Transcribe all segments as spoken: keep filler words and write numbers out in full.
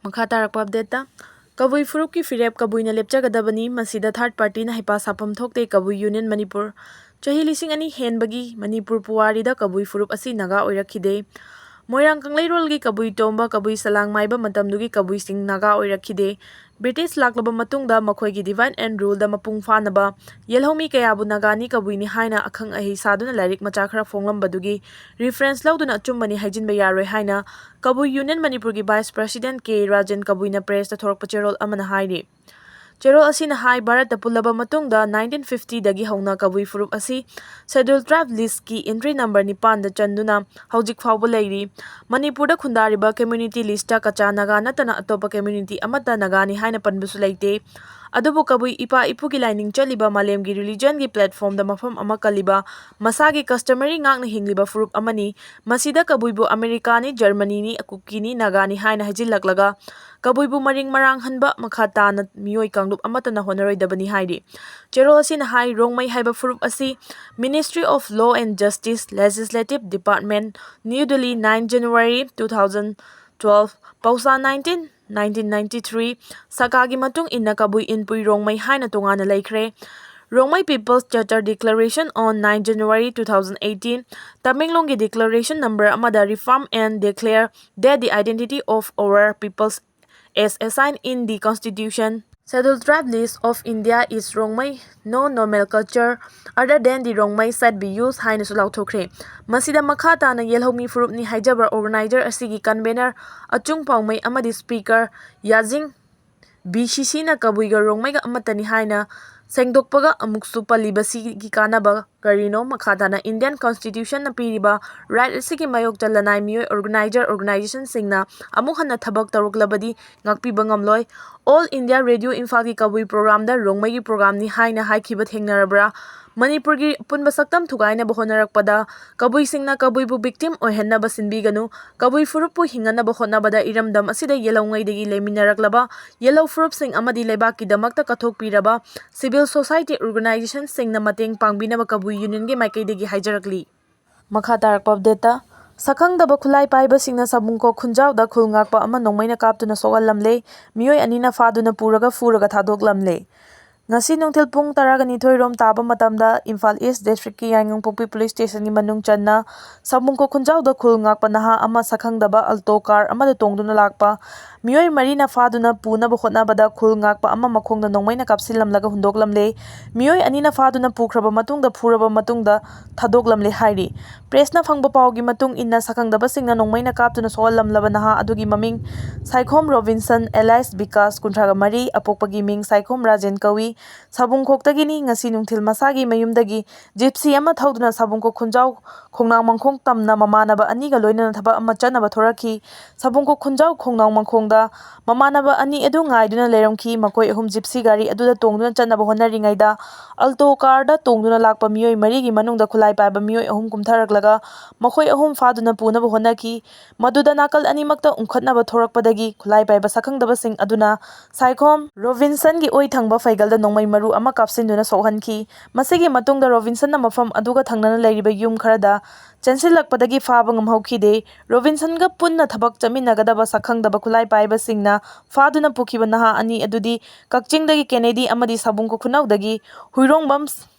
ꯃꯈꯥ ꯇꯥꯔꯛꯄ ꯑꯞꯗꯦꯠꯇ, ꯀꯕꯨꯏ ꯐꯨꯔꯨꯞꯀꯤ ꯐꯤꯔꯦꯞ ꯀꯕꯨꯏꯅ ꯂꯦꯞꯆꯒꯗꯕꯅꯤ, ꯃꯁꯤꯗ ꯊꯥꯔꯠ ꯄꯥꯔꯇꯤꯅ ꯍꯩꯄꯥ ꯁꯥꯐꯝ ꯊꯣꯛꯇꯦ, ꯀꯕꯨꯏ ꯌꯨꯅꯤꯌꯟ ꯃꯅꯤꯄꯨꯔ꯫ ꯆꯍꯤ ꯂꯤꯁꯤꯡ ꯑꯅꯤ ꯍꯦꯟꯕꯒꯤ ꯃꯅꯤꯄꯨꯔ ꯄꯨꯋꯥꯔꯤꯗ ꯀꯕꯨꯏ ꯐꯨꯔꯨꯞ ꯑꯁꯤ ꯅꯥꯒꯥ ꯑꯣꯏꯔꯛꯈꯤꯗꯦ꯫ ꯃꯣꯏꯔꯥꯡ ꯀꯪꯂꯩꯔꯣꯜꯒꯤ ꯀꯕꯨꯏ ꯇꯣꯝꯕ, ꯀꯕꯨꯏ ꯁꯂꯥꯡ ꯃꯥꯏꯕ ꯃꯇꯝꯗꯨꯒꯤ ꯀꯕꯨꯏꯁꯤꯡ ꯅꯥꯒꯥ ꯑꯣꯏꯔꯛꯈꯤꯗꯦ꯫ ꯕ꯭ꯔꯤꯇꯤꯁ ꯂꯥꯛꯂꯕ ꯃꯇꯨꯡꯗ ꯃꯈꯣꯏꯒꯤ divide and ruleꯗ ꯃꯄꯨꯡ ꯐꯥꯅꯕ ꯌꯦꯜꯍꯧꯃꯤ ꯀꯌꯥꯕꯨ ꯅꯥꯒꯥꯅꯤ ꯀꯕꯨꯏꯅꯤ ꯍꯥꯏꯅ ꯑꯈꯪ ꯑꯍꯩ ꯁꯥꯗꯨꯅ ꯂꯥꯏꯔꯤꯛ ꯃꯆꯥ ꯈꯔ ꯐꯣꯡꯂꯝꯕꯗꯨꯒꯤ reference ꯂꯧꯗꯨꯅ ꯑꯆꯨꯝꯕꯅꯤ ꯍꯥꯏꯖꯤꯟꯕ ꯌꯥꯔꯣꯏ ꯍꯥꯏꯅ ꯀꯕꯨꯏ ꯌꯨꯅꯤꯌꯟ ꯃꯅꯤꯄꯨꯔꯒꯤ vice president ꯀꯦ ꯔꯥꯖꯦꯟ ꯀꯕꯨꯏꯅ pressꯇ ꯊꯣꯔꯛꯄ ꯆꯦꯔꯣꯜ ꯑꯃꯅ ꯍꯥꯏꯔꯤ꯫ ꯆꯦꯔꯣꯜ ꯑꯁꯤꯅ ꯍꯥꯏ, ꯚꯥꯔꯠꯇ ꯄꯨꯜꯂꯕ ꯃꯇꯨꯡꯗ nineteen fiftyꯗꯒꯤ ꯍꯧꯅ ꯀꯕꯨꯏ ꯐꯨꯔꯨꯞ ꯑꯁꯤ Scheduled Tribe listꯀꯤ entry number ꯅꯤꯄꯥꯟꯗ ꯆꯟꯗꯨꯅ ꯍꯧꯖꯤꯛ ꯐꯥꯎꯕ ꯂꯩꯔꯤ꯫ ꯃꯅꯤꯄꯨꯔꯗ ꯈꯨꯟꯗꯥꯔꯤꯕ community listꯇ ꯀꯆꯥ ꯅꯥꯒꯥ ꯅꯠꯇꯅ ꯑꯇꯣꯞꯄ community ꯑꯃꯠꯇ ꯅꯥꯒꯥꯅꯤ ꯍꯥꯏꯅ ꯄꯟꯕꯁꯨ ꯂꯩꯇꯦ꯫ ꯑꯗꯨꯕꯨ ꯀꯕꯨꯏ ꯏꯄꯥ ꯏꯄꯨꯒꯤ ꯂꯥꯏꯅꯤꯡ ꯆꯠꯂꯤꯕ ꯃꯥꯂꯦꯝꯒꯤ religionꯒꯤ platformꯗ ꯃꯐꯝ ꯑꯃ ꯀꯜꯂꯤꯕ, ꯃꯁꯥꯒꯤ customary ꯉꯥꯛꯅ ꯍꯤꯡꯂꯤꯕ ꯐꯨꯔꯨꯞ ꯑꯃꯅꯤ꯫ ꯃꯁꯤꯗ ꯀꯕꯨꯏꯕꯨ ꯑꯃꯦꯔꯤꯀꯥꯅꯤ, ꯖꯔꯃꯅꯤꯅꯤ, ꯀꯨꯀꯤꯅꯤ, ꯅꯥꯒꯥꯅꯤ ꯍꯥꯏꯅ ꯍꯥꯏꯖꯤꯜꯂꯛꯂꯒ ꯀꯕꯨꯏꯕꯨ ꯃꯔꯤꯡ ꯃꯔꯥꯡꯍꯟꯕ ꯃꯈꯥ ꯇꯥꯅ ꯃꯤꯑꯣꯏ ꯀꯥꯡꯂꯨꯞ ꯑꯃꯠꯇꯅ ꯍꯣꯠꯅꯔꯣꯏꯗꯕꯅꯤ ꯍꯥꯏꯔꯤ꯫ ꯆꯦꯔꯣꯜ ꯑꯁꯤꯅ ꯍꯥꯏ, ꯔꯣꯡꯃꯩ ꯍꯥꯏꯕ ꯐꯨꯔꯨꯞ ꯑꯁꯤ Ministry of Law and Justice, Legislative Department, New Delhi, nine January two thousand twelve, ꯄꯧꯁꯥ nineteen, nineteen ninety-three, ꯁꯀꯥꯒꯤ ꯃꯇꯨꯡ ꯏꯟꯅ ꯀꯕꯨꯏ ꯏꯟꯄꯨꯏ ꯔꯣꯡꯃꯩ ꯍꯥꯏꯅ ꯇꯣꯉꯥꯟꯅ ꯂꯩꯈ꯭ꯔꯦ꯫ Rongmei People's Charter Declaration on nine January two thousand eighteen, ꯇꯃꯦꯡꯂꯣꯡꯒꯤ declaration number ꯑꯃꯗ reaffirm and declare that the identity of our peoples as assigned in the Constitution, Scheduled Tribe List of India is Rongmei, no nomenclature other than the Rongmei shall be used ꯍꯥꯏꯅꯁꯨ ꯂꯥꯎꯊꯣꯛꯈ꯭ꯔꯦ꯫ ꯃꯁꯤꯗ ꯃꯈꯥ ꯇꯥꯅ ꯌꯦꯜꯍꯧꯃꯤ ꯐꯨꯔꯨꯞꯅꯤ ꯍꯥꯏꯖꯕ organizer ꯑꯁꯤꯒꯤ convener ꯑꯆꯨꯡ ꯄꯥꯎꯃꯩ ꯑꯃꯗꯤ speaker ꯌꯥꯖꯤꯡ B C ꯁꯤꯅ ꯀꯕꯨꯏꯒ ꯔꯣꯡꯃꯩꯒ ꯑꯃꯠꯇꯅꯤ ꯍꯥꯏꯅ ꯁꯦꯡꯗꯣꯛꯄꯒ ꯑꯃꯨꯛꯁꯨ ꯄꯜꯂꯤꯕꯁꯤꯒꯤ ꯀꯥꯟꯅꯕ ꯀꯔꯤꯅꯣ? ꯃꯈꯥ ꯇꯥꯅ Indian Constitutionꯅ ꯄꯤꯔꯤꯕ right ꯑꯁꯤꯒꯤ ꯃꯥꯌꯣꯛꯇ ꯂꯅꯥꯏ ꯃꯤꯑꯣꯏ organizer organizationꯁꯤꯡꯅ ꯑꯃꯨꯛ ꯍꯟꯅ ꯊꯕꯛ ꯇꯧꯔꯛꯂꯕꯗꯤ ꯉꯥꯛꯄꯤꯕ ꯉꯝꯂꯣꯏ꯫ All India Radio ꯏꯝꯐꯥꯜꯒꯤ ꯀꯕꯨꯏ programꯗ ꯔꯣꯡꯃꯩꯒꯤ programꯅꯤ ꯍꯥꯏꯅ ꯍꯥꯏꯈꯤꯕ ꯊꯦꯡꯅꯔꯕ꯭ꯔꯥ? ꯃꯅꯤꯄꯨꯔꯒꯤ ꯑꯄꯨꯟꯕ ꯁꯛꯇꯝ ꯊꯨꯒꯥꯏꯅꯕ ꯍꯣꯠꯅꯔꯛꯄꯗ ꯀꯕꯨꯏꯁꯤꯡꯅ ꯀꯕꯨꯏꯕꯨ victim ꯑꯣꯏꯍꯟꯅꯕ ꯁꯤꯟꯕꯤꯒꯅꯨ꯫ ꯀꯕꯨꯏ ꯐꯨꯔꯨꯞꯄꯨ ꯍꯤꯡꯅꯅꯕ ꯍꯣꯠꯅꯕꯗ ꯏꯔꯝꯗꯝ ꯑꯁꯤꯗ ꯌꯦꯜꯍꯧꯉꯩꯗꯒꯤ ꯂꯩꯃꯤꯟꯅꯔꯛꯂꯕ ꯌꯦꯜꯍꯧ ꯐꯨꯔꯨꯞꯁꯤꯡ ꯑꯃꯗꯤ ꯂꯩꯕꯥꯛꯀꯤꯗꯃꯛꯇ ꯀꯠꯊꯣꯛꯄꯤꯔꯕ civil society organizationꯁꯤꯡꯅ ꯃꯇꯦꯡ ꯄꯥꯡꯕꯤꯅꯕ ꯀꯕꯨꯏ ꯌꯨꯅꯤꯌꯟꯒꯤ ꯃꯥꯏꯀꯩꯗꯒꯤ ꯍꯥꯏꯖꯔꯛꯂꯤ꯫ ꯃꯈꯥ ꯇꯥꯔꯛꯄ ꯑꯞꯗꯦꯠꯇ, ꯁꯛꯈꯪꯗꯕ ꯈꯨꯠꯂꯥꯏ ꯄꯥꯏꯕꯁꯤꯡꯅ ꯁꯥꯕꯨꯡꯈꯣꯛ ꯈꯨꯟꯖꯥꯎꯗ ꯈꯨꯜ ꯉꯥꯛꯄ ꯑꯃ ꯅꯣꯡꯃꯩꯅ ꯀꯥꯞꯇꯨꯅ ꯁꯣꯛꯍꯜꯂꯝꯂꯦ꯫ ꯃꯤꯑꯣꯏ ꯑꯅꯤꯅ ꯐꯥꯗꯨꯅ ꯄꯨꯔꯒ ꯐꯨꯔꯒ ꯊꯥꯗꯣꯛꯂꯝꯂꯦ꯫ ꯉꯁꯤ ꯅꯨꯡꯊꯤꯜ ꯄꯨꯡ ꯇꯔꯥꯒ ꯅꯤꯊꯣꯏ ꯔꯣꯝ ꯇꯥꯕ ꯃꯇꯝꯗ ꯏꯝꯐꯥꯜ ꯏꯁ ꯗꯤꯁꯇ꯭ꯔꯤꯛꯀꯤ ꯌꯥꯏꯉꯪꯄꯣꯛꯄꯤ ꯄꯨꯂꯤꯁ ꯁ꯭ꯇꯦꯁꯟꯒꯤ ꯃꯅꯨꯡ ꯆꯟꯅ ꯁꯥꯕꯨꯡꯈꯣꯛ ꯈꯨꯟꯖꯥꯎꯗ ꯈꯨꯜ ꯉꯥꯛꯄ ꯅꯍꯥ ꯑꯃ ꯁꯛꯈꯪꯗꯕ ꯑꯜꯇꯣ ꯀꯥꯔ ꯑꯃꯗ ꯇꯣꯡꯗꯨꯅ ꯂꯥꯛꯄ ꯃꯤꯑꯣꯏ ꯃꯔꯤꯅ ꯐꯥꯗꯨꯅ ꯄꯨꯅꯕ ꯍꯣꯠꯅꯕꯗ ꯈꯨꯜ ꯉꯥꯛꯄ ꯑꯃ ꯃꯈꯣꯡꯗ ꯅꯣꯡꯃꯩꯅ ꯀꯥꯞꯁꯤꯜꯂꯝꯂꯒ ꯍꯨꯟꯗꯣꯛꯂꯝꯂꯦ꯫ ꯃꯤꯑꯣꯏ ꯑꯅꯤꯅ ꯐꯥꯗꯨꯅ ꯄꯨꯈ꯭ꯔꯕ ꯃꯇꯨꯡꯗ ꯐꯨꯔꯕ ꯃꯇꯨꯡꯗ ꯊꯥꯗꯣꯛꯂꯝꯂꯦ ꯍꯥꯏꯔꯤ꯫ ꯄ꯭ꯔꯦꯁꯅ ꯐꯪꯕ ꯄꯥꯎꯒꯤ ꯃꯇꯨꯡ ꯏꯟꯅ, ꯁꯛꯈꯪꯗꯕꯁꯤꯡꯅ ꯅꯣꯡꯃꯩꯅ ꯀꯥꯞꯇꯨꯅ ꯁꯣꯛꯍꯜꯂꯝꯂꯕ ꯅꯍꯥ ꯑꯗꯨꯒꯤ ꯃꯃꯤꯡ ꯁꯥꯏꯈꯣꯝ ꯔꯣꯕꯤꯟꯁꯟ, alias ꯕꯤꯀꯥꯁ, ꯀꯨꯟꯊ꯭ꯔꯥꯒ ꯃꯔꯤ, ꯑꯄꯣꯛꯄꯒꯤ ꯃꯤꯡ ꯁꯥꯏꯈꯣꯝ ꯔꯥꯖꯦꯟ ꯀꯧꯏ꯫ ꯁꯥꯕꯨꯡꯈꯣꯛꯇꯒꯤꯅꯤ꯫ ꯉꯁꯤ ꯅꯨꯡꯊꯤꯜ ꯃꯁꯥꯒꯤ ꯃꯌꯨꯝꯗꯒꯤ ꯖꯤꯞꯁꯤ ꯑꯃ ꯊꯧꯗꯨꯅ ꯁꯥꯕꯨꯡꯈꯣꯛ ꯈꯨꯟꯖꯥꯎ ꯈꯣꯡꯅꯥꯡ ꯃꯈꯣꯡ ꯇꯝꯅ ꯃꯃꯥꯟꯅꯕ ꯑꯅꯤꯒ ꯂꯣꯏꯅꯅ ꯊꯕꯛ ꯑꯃ ꯆꯠꯅꯕ ꯊꯣꯔꯛꯈꯤ꯫ ꯁꯥꯕꯨꯡꯈꯣꯛ ꯈꯨꯟꯖꯥꯎ ꯈꯣꯡꯅꯥꯡ ꯃꯈꯣꯡꯗ ꯃꯃꯥꯟꯅꯕ ꯑꯅꯤ ꯑꯗꯨ ꯉꯥꯏꯗꯨꯅ ꯂꯩꯔꯝꯈꯤ꯫ ꯃꯈꯣꯏ ꯑꯍꯨꯝ ꯖꯤꯞꯁꯤ ꯒꯥꯔꯤ ꯑꯗꯨꯗ ꯇꯣꯡꯗꯨꯅ ꯆꯠꯅꯕ ꯍꯣꯠꯅꯔꯤꯉꯩꯗ, ꯑꯜꯇꯣ ꯀꯥꯔꯗ ꯇꯣꯡꯗꯨꯅ ꯂꯥꯛꯄ ꯃꯤꯑꯣꯏ ꯃꯔꯤꯒꯤ ꯃꯅꯨꯡꯗ ꯈꯨꯠꯂꯥꯏ ꯄꯥꯏꯕ ꯃꯤꯑꯣꯏ ꯑꯍꯨꯝ ꯀꯨꯝꯊꯔꯛꯂꯒ ꯃꯈꯣꯏ ꯑꯍꯨꯝ ꯐꯥꯗꯨꯅ ꯄꯨꯅꯕ ꯍꯣꯠꯅꯈꯤ꯫ ꯃꯗꯨꯗ ꯅꯥꯀꯜ ꯑꯅꯤꯃꯛꯇ ꯎꯪꯈꯠꯅꯕ ꯊꯣꯔꯛꯄꯗꯒꯤ ꯈꯨꯠꯂꯥꯏ ꯄꯥꯏꯕ ꯁꯛꯈꯪꯗꯕꯁꯤꯡ ꯑꯗꯨꯅ ꯁꯥꯏꯈꯣꯝ ꯔꯣꯕꯤꯟꯁꯟꯒꯤ ꯑꯣꯏ ꯊꯪꯕ ꯐꯩꯒꯜꯗ ꯅꯣꯡꯃꯩ ꯃꯔꯨ ꯑꯃ ꯀꯥꯞꯁꯤꯟꯗꯨꯅ ꯁꯣꯛꯍꯟꯈꯤ꯫ ꯃꯁꯤꯒꯤ ꯃꯇꯨꯡꯗ ꯔꯣꯕꯤꯟꯁꯟꯅ ꯃꯐꯝ ꯑꯗꯨꯒ ꯊꯪꯅꯅ ꯂꯩꯔꯤꯕ ꯌꯨꯝ ꯈꯔꯗ ꯆꯦꯟꯁꯤꯜꯂꯛꯄꯗꯒꯤ ꯐꯥꯕ ꯉꯝꯍꯧꯈꯤꯗꯦ꯫ ꯔꯣꯕꯤꯟꯁꯟꯒ ꯄꯨꯟꯅ ꯊꯕꯛ ꯆꯠꯃꯤꯟꯅꯒꯗꯕ ꯁꯛꯈꯪꯗꯕ ꯈꯨꯠꯂꯥꯏ ꯄꯥꯏꯕꯁꯤꯡꯅ ꯐꯥꯗꯨꯅ ꯄꯨꯈꯤꯕ ꯅꯍꯥ ꯑꯅꯤ ꯑꯗꯨꯗꯤ ꯀꯛꯆꯤꯡꯗꯒꯤ ꯀꯦꯅꯦꯗꯤ ꯑꯃꯗꯤ ꯁꯥꯕꯨꯡꯈꯣꯛ ꯈꯨꯅꯧꯗꯒꯤ ꯍꯨꯏꯔꯣꯡꯕꯝ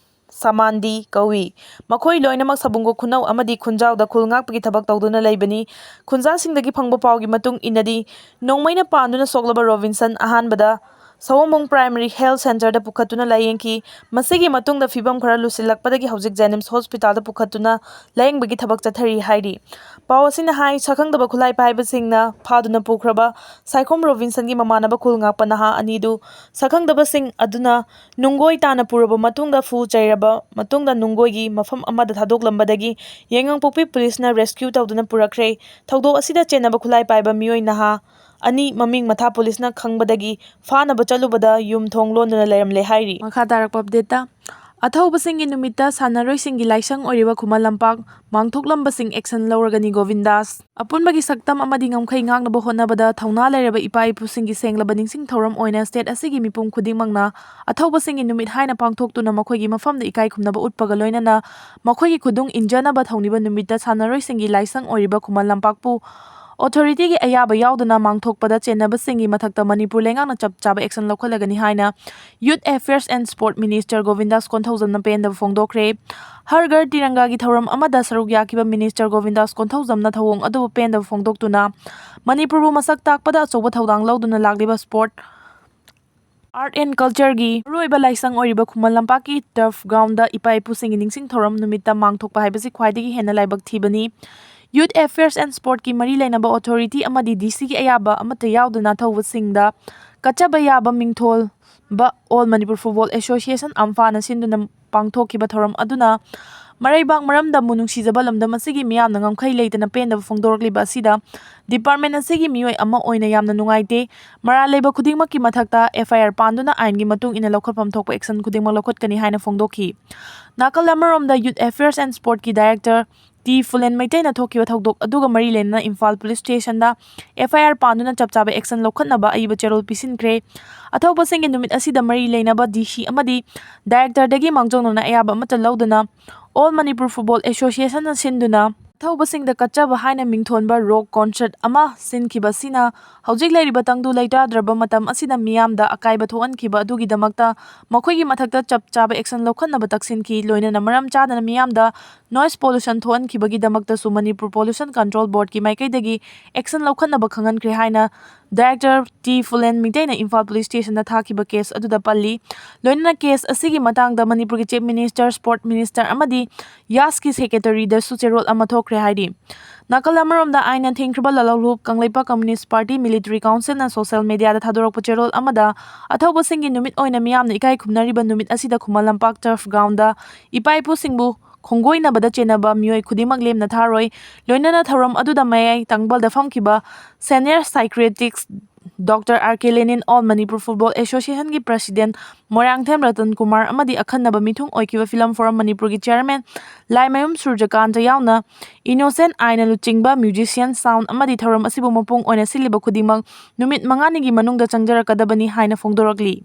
ꯁꯃꯥꯟꯗꯤ ꯀꯧꯏ꯫ ꯃꯈꯣꯏ ꯂꯣꯏꯅꯃꯛ ꯁꯥꯕꯨꯡꯈꯣꯛ ꯈꯨꯅꯧ ꯑꯃꯗꯤ ꯈꯨꯟꯖꯥꯎꯗ ꯈꯨꯜ ꯉꯥꯛꯄꯒꯤ ꯊꯕꯛ ꯇꯧꯗꯨꯅ ꯂꯩꯕꯅꯤ꯫ ꯈꯨꯟꯖꯥꯁꯤꯡꯗꯒꯤ ꯐꯪꯕ ꯄꯥꯎꯒꯤ ꯃꯇꯨꯡ ꯏꯟꯅꯗꯤ, ꯅꯣꯡꯃꯩꯅ ꯄꯥꯟꯗꯨꯅ ꯁꯣꯛꯂꯕ ꯔꯣꯕꯤꯟꯁꯟ ꯑꯍꯥꯟꯕꯗ ꯁꯑꯣꯝꯕꯨꯡ ꯄ꯭ꯔꯥꯏꯃꯔꯤ ꯍꯦꯜꯊ ꯁꯦꯟꯇꯔꯗ ꯄꯨꯈꯠꯇꯨꯅ ꯂꯥꯌꯦꯡꯈꯤ꯫ ꯃꯁꯤꯒꯤ ꯃꯇꯨꯡꯗ ꯐꯤꯕꯝ ꯈꯔ ꯂꯨꯁꯤꯜꯂꯛꯄꯗꯒꯤ ꯍꯧꯖꯤꯛ ꯖꯦꯅꯤꯝꯁ ꯍꯣꯁꯄꯤꯇꯥꯜꯗ ꯄꯨꯈꯠꯇꯨꯅ ꯂꯥꯌꯦꯡꯕꯒꯤ ꯊꯕꯛ ꯆꯠꯊꯔꯤ ꯍꯥꯏꯔꯤ꯫ ꯄꯥꯎ ꯑꯁꯤꯅ ꯍꯥꯏ, ꯁꯛꯈꯪꯗꯕ ꯈꯨꯠꯂꯥꯏ ꯄꯥꯏꯕꯁꯤꯡꯅ ꯐꯥꯗꯨꯅ ꯄꯨꯈ꯭ꯔꯕ ꯁꯥꯏꯈꯣꯝ ꯔꯣꯕꯤꯟꯁꯟꯒꯤ ꯃꯃꯥꯟꯅꯕ ꯈꯨꯜ ꯉꯥꯛꯄ ꯅꯍꯥ ꯑꯅꯤꯗꯨ ꯁꯛꯈꯪꯗꯕꯁꯤꯡ ꯑꯗꯨꯅ ꯅꯨꯡꯒꯣꯏ ꯇꯥꯅ ꯄꯨꯔꯕ ꯃꯇꯨꯡꯗ ꯐꯨ ꯆꯩꯔꯕ ꯃꯇꯨꯡꯗ ꯅꯨꯡꯒꯣꯏꯒꯤ ꯃꯐꯝ ꯑꯃꯗ ꯊꯥꯗꯣꯛꯂꯝꯕꯗꯒꯤ ꯌꯥꯏꯉꯪꯄꯣꯛꯄꯤ ꯄꯨꯂꯤꯁꯅ ꯔꯦꯁꯀ꯭ꯌꯨ ꯇꯧꯗꯨꯅ ꯄꯨꯔꯛꯈ꯭ꯔꯦ꯫ ꯊꯧꯗꯣꯛ ꯑꯁꯤꯗ ꯆꯦꯟꯅꯕ ꯈꯨꯠꯂꯥꯏ ꯄꯥꯏꯕ ꯃꯤꯑꯣꯏ ꯅꯍꯥ ꯑꯅꯤ ꯃꯃꯤꯡ ꯃꯊꯥ ꯄꯨꯂꯤꯁꯅ ꯈꯪꯕꯗꯒꯤ ꯐꯥꯅꯕ ꯆꯠꯂꯨꯕꯗ ꯌꯨꯝ ꯊꯣꯡ ꯂꯣꯟꯗꯨꯅ ꯂꯩꯔꯝꯂꯦ ꯍꯥꯏꯔꯤ꯫ ꯃꯈꯥ ꯇꯥꯔꯛꯄ ꯑꯞꯗꯦꯠꯇ, ꯑꯊꯧꯕꯁꯤꯡꯒꯤ ꯅꯨꯃꯤꯠꯇ ꯁꯥꯟꯅꯔꯣꯏꯁꯤꯡꯒꯤ ꯂꯥꯏꯁꯪ ꯑꯣꯏꯔꯤꯕ ꯈꯨꯃꯟ ꯂꯝꯄꯥꯛ ꯃꯥꯡꯊꯣꯛꯂꯝꯕꯁꯤꯡ action ꯂꯧꯔꯒꯅꯤ꯫ ꯒꯣꯕꯤꯟꯗꯥꯁ꯫ ꯑꯄꯨꯟꯕꯒꯤ ꯁꯛꯇꯝ ꯑꯃꯗꯤ ꯉꯝꯈꯩ ꯉꯥꯛꯅꯕ ꯍꯣꯠꯅꯕꯗ ꯊꯧꯅꯥ ꯂꯩꯔꯕ ꯏꯄꯥ ꯏꯄꯨꯁꯤꯡꯒꯤ ꯁꯦꯡꯂꯕ ꯅꯤꯡꯁꯤꯡ ꯊꯧꯔꯝ ꯑꯣꯏꯅ state ꯑꯁꯤꯒꯤ ꯃꯤꯄꯨꯝ ꯈꯨꯗꯤꯡꯃꯛꯅ ꯑꯊꯧꯕꯁꯤꯡꯒꯤ ꯅꯨꯃꯤꯠ ꯍꯥꯏꯅ ꯄꯥꯡꯊꯣꯛꯇꯨꯅ ꯃꯈꯣꯏꯒꯤ ꯃꯐꯝꯗ ꯏꯀꯥꯏ ꯈꯨꯝꯅꯕ ꯎꯠꯄꯒ ꯂꯣꯏꯅꯅ ꯃꯈꯣꯏꯒꯤ ꯈꯨꯗꯨꯡ ꯏꯟꯖꯅꯕ ꯊꯧꯅꯤꯕ ꯅꯨꯃꯤꯠꯇ ꯁꯥꯟꯅꯔꯣꯏꯁꯤꯡꯒꯤ ꯂꯥꯏꯁꯪ ꯑꯣꯏꯔꯤꯕ ꯈꯨꯃꯟ ꯂꯝꯄꯥꯛꯄꯨ authorityꯒꯤ ꯑꯌꯥꯕ ꯌꯥꯎꯗꯅ ꯃꯥꯡꯊꯣꯛꯄꯗ ꯆꯦꯟꯅꯕꯁꯤꯡꯒꯤ ꯃꯊꯛꯇ ꯃꯅꯤꯄꯨꯔ ꯂꯩꯉꯥꯛꯅ ꯆꯞ ꯆꯥꯕ action ꯂꯧꯈꯠꯂꯒꯅꯤ ꯍꯥꯏꯅ Youth Affairs and Sport Minister ꯒꯣꯕꯤꯟꯗꯥꯁ ꯀꯣꯟꯊꯧꯖꯝꯅ ꯄꯦꯟꯗꯕ ꯐꯣꯡꯗꯣꯛꯈ꯭ꯔꯦ꯫ ꯍꯔ ꯘꯔ ꯇꯤꯔꯪꯒꯥꯒꯤ ꯊꯧꯔꯝ ꯑꯃꯗ ꯁꯔꯨꯛ ꯌꯥꯈꯤꯕ Minister ꯒꯣꯕꯤꯟꯗꯥꯁ ꯀꯣꯟꯊꯧꯖꯝꯅ ꯊꯧꯑꯣꯡ ꯑꯗꯨꯕꯨ ꯄꯦꯟꯗꯕ ꯐꯣꯡꯗꯣꯛꯇꯨꯅ ꯃꯅꯤꯄꯨꯔꯕꯨ ꯃꯁꯛ ꯇꯥꯛꯄꯗ ꯑꯆꯧꯕ ꯊꯧꯗꯥꯡ ꯂꯧꯗꯨꯅ ꯂꯥꯛꯂꯤꯕ sport, art and cultureꯒꯤ ꯃꯔꯨꯑꯣꯏꯕ ꯂꯥꯏꯁꯪ ꯑꯣꯏꯔꯤꯕ ꯈꯨꯃꯟ ꯂꯝꯄꯥꯛꯀꯤ turf groundꯗ ꯏꯄꯥ ꯏꯄꯨꯁꯤꯡꯒꯤ ꯅꯤꯡꯁꯤꯡ ꯊꯧꯔꯝ ꯅꯨꯃꯤꯠꯇ ꯃꯥꯡꯊꯣꯛꯄ ꯍꯥꯏꯕꯁꯤ ꯈ꯭ꯋꯥꯏꯗꯒꯤ ꯍꯦꯟꯅ ꯂꯥꯏꯕꯛ ꯊꯤꯕꯅꯤ꯫ Youth Affairs and Sportꯀꯤ ꯃꯔꯤ ꯂꯩꯅꯕ authority ꯑꯃꯗꯤ DCꯒꯤ ꯑꯌꯥꯕ ꯑꯃꯠꯇ ꯌꯥꯎꯗꯅ ꯊꯧꯕꯁꯤꯡꯗ ꯀꯠꯆꯕ ꯌꯥꯕ ꯃꯤꯡꯊꯣꯜꯕ All Manipur Football Association, ꯑꯝꯐꯥꯅ ꯁꯤꯟꯗꯨꯅ ꯄꯥꯡꯊꯣꯛꯈꯤꯕ ꯊꯧꯔꯝ ꯑꯗꯨꯅ ꯃꯔꯩꯕꯥꯛ ꯃꯔꯝꯗꯝꯕꯨ ꯅꯨꯡꯁꯤꯖꯕ ꯂꯝꯗꯝ ꯑꯁꯤꯒꯤ ꯃꯤꯌꯥꯝꯅ ꯉꯝꯈꯩ ꯂꯩꯇꯅ ꯄꯦꯟꯗꯕ ꯐꯣꯡꯗꯣꯔꯛꯂꯤꯕ ꯑꯁꯤꯗ department ꯑꯁꯤꯒꯤ ꯃꯤꯑꯣꯏ ꯑꯃ ꯑꯣꯏꯅ ꯌꯥꯝꯅ ꯅꯨꯡꯉꯥꯏꯇꯦ꯫ ꯃꯔꯥꯜ ꯂꯩꯕ ꯈꯨꯗꯤꯡꯃꯛꯀꯤ ꯃꯊꯛꯇ FIR ꯄꯥꯟꯗꯨꯅ ꯑꯥꯏꯟꯒꯤ ꯃꯇꯨꯡ ꯏꯟꯅ ꯂꯧꯈꯠꯐꯝ ꯊꯣꯛꯄ action ꯈꯨꯗꯤꯡꯃꯛ ꯂꯧꯈꯠꯀꯅꯤ ꯍꯥꯏꯅ ꯐꯣꯡꯗꯣꯛꯈꯤ꯫ ꯅꯥꯀꯜ ꯑꯃꯔꯣꯝꯗ Youth Affairs and Sportꯀꯤ Director ꯇꯤ ꯐꯨꯂꯦꯟ ꯃꯩꯇꯩꯅ ꯊꯣꯛꯈꯤꯕ ꯊꯧꯗꯣꯛ ꯑꯗꯨꯒ ꯃꯔꯤ ꯂꯩꯅꯅ ꯏꯝꯐꯥꯜ police stationꯗ FIR ꯄꯥꯟꯗꯨꯅ ꯆꯞ ꯆꯥꯕ action ꯂꯧꯈꯠꯅꯕ ꯑꯏꯕ ꯆꯦꯔꯣꯜ ꯄꯤꯁꯤꯟꯈ꯭ꯔꯦ꯫ ꯑꯊꯧꯕꯁꯤꯡꯒꯤ ꯅꯨꯃꯤꯠ ꯑꯁꯤꯗ ꯃꯔꯤ ꯂꯩꯅꯕ DC ꯑꯃꯗꯤ directorꯗꯒꯤ ꯃꯥꯡꯖꯧꯅꯅ ꯑꯌꯥꯕ ꯑꯃꯠꯇ ꯂꯧꯗꯅ All Manipur Football Associationꯅ ꯁꯤꯟꯗꯨꯅ ꯑꯊꯧꯕꯁꯤꯡꯗ ꯀꯠꯆꯕ ꯍꯥꯏꯅ ꯃꯤꯡꯊꯣꯟꯕ rock concert ꯑꯃ ꯁꯤꯟꯈꯤꯕꯁꯤꯅ ꯍꯧꯖꯤꯛ ꯂꯩꯔꯤꯕ ꯇꯪꯗꯨ ꯂꯩꯇꯥꯗ꯭ꯔꯕ ꯃꯇꯝ ꯑꯁꯤꯗ ꯃꯤꯌꯥꯝꯗ ꯑꯀꯥꯏꯕ ꯊꯣꯛꯍꯟꯈꯤꯕ ꯑꯗꯨꯒꯤꯗꯃꯛꯇ ꯃꯈꯣꯏꯒꯤ ꯃꯊꯛꯇ ꯆꯞ ꯆꯥꯕ action ꯂꯧꯈꯠꯅꯕ ꯇꯛꯁꯤꯟꯈꯤ꯫ ꯂꯣꯏꯅꯅ ꯃꯔꯝ ꯆꯥꯗꯅ ꯃꯤꯌꯥꯝꯗ noise pollution ꯊꯣꯛꯍꯟꯈꯤꯕꯒꯤꯗꯃꯛꯇꯁꯨ Manipur Pollution Control Boardꯀꯤ ꯃꯥꯏꯀꯩꯗꯒꯤ action ꯂꯧꯈꯠꯅꯕ ꯈꯪꯍꯟꯈ꯭ꯔꯦ ꯍꯥꯏꯅ Director ꯇꯤ ꯐꯨꯂꯦꯟ ꯃꯤꯇꯩꯅ ꯏꯝꯐꯥꯜ police stationꯗ ꯊꯥꯈꯤꯕ case ꯑꯗꯨꯗ ꯄꯜꯂꯤ꯫ ꯂꯣꯏꯅꯅ case ꯑꯁꯤꯒꯤ ꯃꯇꯥꯡꯗ ꯃꯅꯤꯄꯨꯔꯒꯤ Chief Minister, Sport Minister ꯑꯃꯗꯤ ꯌꯥꯁꯀꯤ secretaryꯗꯁꯨ ꯆꯦꯔꯣꯜ ꯑꯃ ꯊꯣꯛꯈ꯭ꯔꯦ ꯍꯥꯏꯔꯤ꯫ ꯅꯥꯀꯜ ꯑꯃꯔꯣꯝꯗ ꯑꯥꯏꯟꯅ ꯊꯤꯡꯈ꯭ꯔꯕ ꯂꯥꯂꯣꯡ ꯂꯨꯞ Kangleipak Communist Party Military Councilꯅ social mediaꯗ ꯊꯥꯗꯣꯔꯛꯄ ꯆꯦꯔꯣꯜ ꯑꯃꯗ ꯑꯊꯧꯕꯁꯤꯡꯒꯤ ꯅꯨꯃꯤꯠ ꯑꯣꯏꯅ ꯃꯤꯌꯥꯝꯅ ꯏꯀꯥꯏ ꯈꯨꯝꯅꯔꯤꯕ ꯅꯨꯃꯤꯠ ꯑꯁꯤꯗ ꯈꯨꯃꯟ ꯂꯝꯄꯥꯛ turf groundꯗ ꯏꯄꯥ ꯏꯄꯨꯁꯤꯡꯕꯨ ꯈꯣꯡꯒꯣꯏꯅꯕꯗ ꯆꯦꯟꯅꯕ ꯃꯤꯑꯣꯏ ꯈꯨꯗꯤꯡꯃꯛ ꯂꯦꯝꯅ ꯊꯥꯔꯣꯏ꯫ ꯂꯣꯏꯅꯅ ꯊꯧꯔꯝ ꯑꯗꯨꯗ ꯃꯌꯥꯏ ꯇꯪꯕꯜꯗ ꯐꯝꯈꯤꯕ senior psychiatrist Doctor R K Lenin, All Manipur Football Association ꯒꯤ President ꯃꯣꯏꯔꯥꯡꯊꯦꯝ ꯔꯇꯟ ꯀꯨꯃꯥꯔ ꯑꯃꯗꯤ ꯑꯈꯟꯅꯕ ꯃꯤꯊꯨꯡ ꯑꯣꯏꯈꯤꯕ Film Forum ꯃꯅꯤꯄꯨꯔꯒꯤ Chairman ꯂꯥꯏꯃꯌꯨꯝ ꯁꯨꯔꯖꯀꯥꯟꯇ ꯌꯥꯎꯅ Innocent ꯑꯥꯏꯅ ꯂꯨꯆꯤꯡꯕ musician, sound ꯑꯃꯗꯤ ꯊꯧꯔꯝ ꯑꯁꯤꯕꯨ ꯃꯄꯨꯡ ꯑꯣꯏꯅ ꯁꯤꯜꯂꯤꯕ ꯈꯨꯗꯤꯡꯃꯛ ꯅꯨꯃꯤꯠ ꯃꯉꯥꯅꯤꯒꯤ ꯃꯅꯨꯡꯗ ꯆꯪꯖꯔꯛꯀꯗꯕꯅꯤ ꯍꯥꯏꯅ ꯐꯣꯡꯗꯣꯔꯛꯂꯤ꯫